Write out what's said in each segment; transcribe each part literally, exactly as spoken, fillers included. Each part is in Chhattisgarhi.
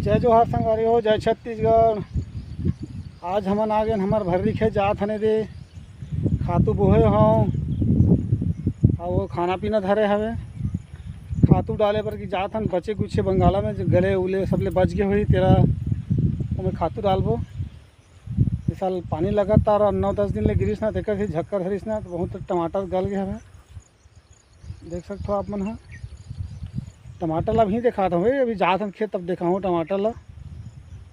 जय जोहार संगवारी हो, जय छत्तीसगढ़। आज हमन आ गेन हमर भर्री खेत, जात हन एदे खातू बोहे हंव, अउ वो खाना पीना धरे हवे। खातू डाले बर कि जात हन, बचे कुचे बंगाला में जो गले उले सबले बच गे होही, तेला ओमे खातू डालबो। ए साल पानी लगातार नौ दस दिन ले गिरिस ना, तेकर से झक्कर धरिस ना, तो बहुत टमाटर गल गे हवे। देख सकथो आप मन ह, टमाटर ला अभी देखात हवे, अभी जात हन खेत तब देखाहूँ टमाटर ला।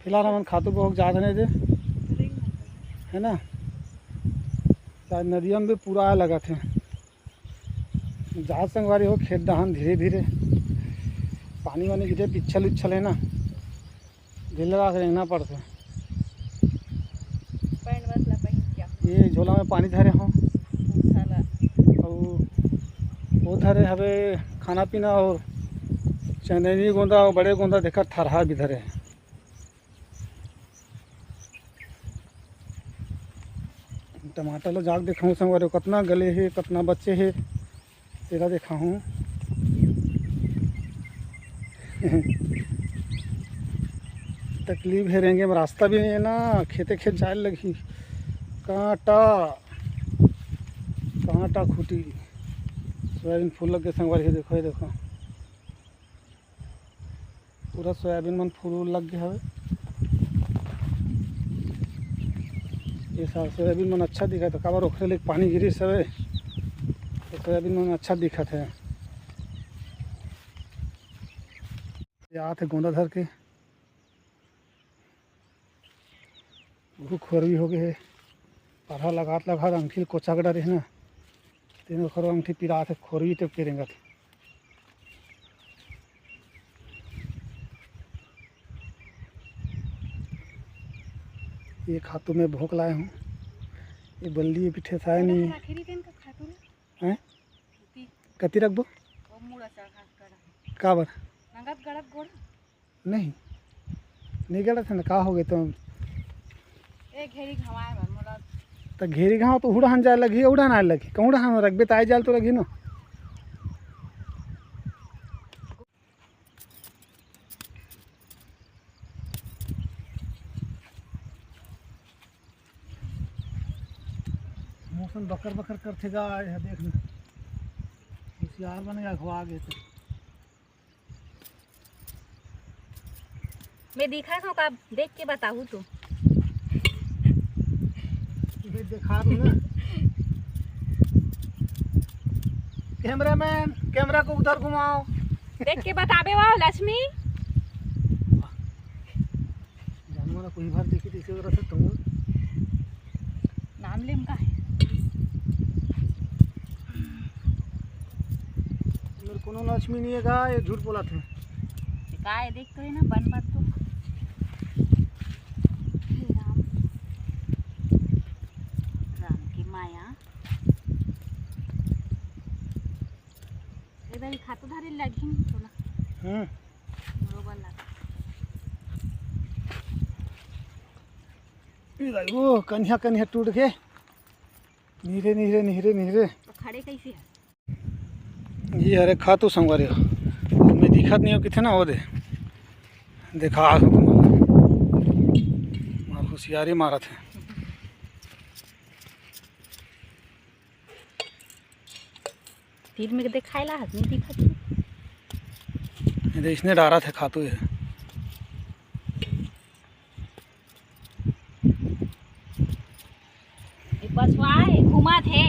फिलहाल हमन खातू बोहक जात हन एदे, है ना। शायद नदिया में भी पूरा आए लगत हे। जात संगवारी हो खेत डहान धीरे धीरे, पानी वानी गिरे, पिच्छल उच्छल है ना, ढीला रख रेंगना पड़थे। पैंट बस ला पहिन के ये झोला में पानी धरे हो, साला। अउ वो धरे हवे खाना पीना अउ चंदैनी गोंदा अउ बड़े गोंदा, देखा थरहा भी धरे हे। टमाटर ला जाके देखाहूँ संगवारी हो, कतना गले हे, कतना बचे हे, तेला देखाहूँ। तकलीफ हे, रेंगे में रास्ता भी नहीं है ना, खेते खेत जाए लगही। कांटा, कांटा खूटी। सोयाबीन फूल लग गे संगवारी हो, देखो, ये देखो। पूरा सोयाबीन मन फूल उल लग गे हवे। ये साल सोयाबीन मन अच्छा दिखत हे, काबर ओखरे ले पानी गिरिस हवे, तो सोयाबीन मन अच्छा दिखत हे। ये आत हे गोंदा धर के। बहुत खोरवी हो गे हे, परहा लगात लगात अंगठी ल कोचा के डरे हे ना, तेन ओखर अंगठी पिरात हे, खोरवी टेप के रेंगत हे। ये खातू में भोंक लाए हूँ, ये बल्ली ये भी ठेसाए नहीं। आखिरी दिन का खातू ना? हैं? कति रखबो? वो मुड़ा चढ़ा के करा। काबर? नंगत गड़त गोड़। नहीं, निकलत हे ना, का हो गे तो? ए घेरी घांव आए बर मोला। त घेरी घांव तो उड़ान जाए लगही, उड़ान आए लगही, कहूँ उड़ान रखबे त आए जाल तो लगही ना। मौसम बकर बकर करथे गा, ये देख ना, होशियार बन गया, अघवा गे तो। मैं दिखा हूँ का, देख के बताहू तू। मैं दिखा दूँ ना। कैमरामैन, कैमरा को उधर घुमाओ। देख के बताबे वो लक्ष्मी। जानवर कोई बार देखी तो इसे तरह से तुम नाम लेम का है? मेरे कोनो लक्ष्मी नहीं है का, ये झूठ बोला थे। का है, देख तो है ना, बन बात तो। हे राम, राम की माया। ए भाई, खातू धारे लगी तो ना। हम्म। बरोबर लगा। ए भाई, वो कन्हिया कन्हिया टूट के निहरे, निहरे, निहरे, निहरे। तो खड़े कैसे है? ये हरे खातू संगवारी हो। मैं दिखत नहीं हो किथे ना, वो दे। देखा हो तुम। मार होशियारी मारत है। तीर में देखाए ला हाथ नहीं दिखत है। ये दे, इसने डारा थे खातू ये। ये पछुआ है, घुमा थे।